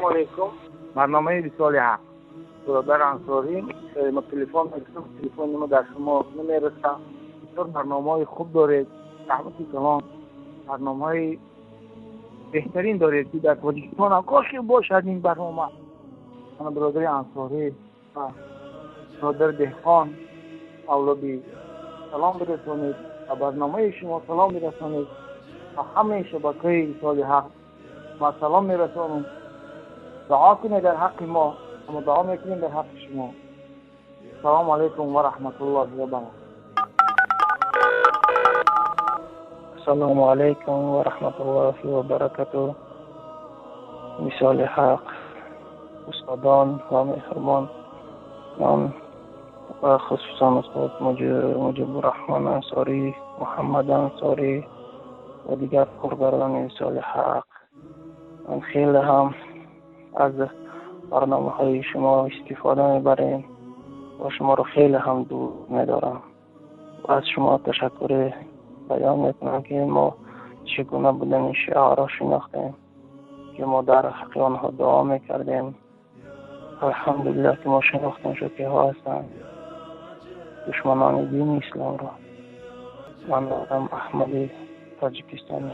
Салому алейкум. Барномаи Висоли Ҳақ. Бародар Ансорӣ, ма телефон мекунам, телефони ма дар шумо намерасад. Бисёр барномаҳои хуб доред, раҳмати калон. Барномаҳои беҳтарин доред, ки дар Тоҷикистон ҳам кошки бошад ин барнома. Мана бародари Ансорӣ ва бародар Деҳқон Авлодӣ салом бирасонед ва барномаи шумо салом бирасонед ва ҳамаи шабакаи Висоли Ҳақ ма салом мерасонам. Дуо кунед дар ҳаққи мо, мо дуо мекунем дар ҳаққи шумо. Салому алайкум ва раҳматуллоҳи ва баракатуҳ. Ассалому алайкум ва раҳматуллоҳи ва баракатуҳ. Висоли Ҳақ, устодон ва меҳрубон, ман ва хусусан устод Муҷибурраҳмон Ансорӣ, Муҳаммад Ансорӣ ва дигар коргарони Висоли Ҳақ, ман хеле ҳам аз барномаҳои шумо истифода мебарем ва шуморо хеле ҳам дӯст медорам ва аз шумо ташаккури баён мекунам, ки мо чӣ гуна будани шиаро шинохтем, ки мо дар ҳаққи онҳо дуо мекардем. Алҳамдулиллаҳ, ки мо шинохтем, шуд киҳо ҳастанд душманони дини исломро. Ман одам Аҳмади Тоҷикистонӣ.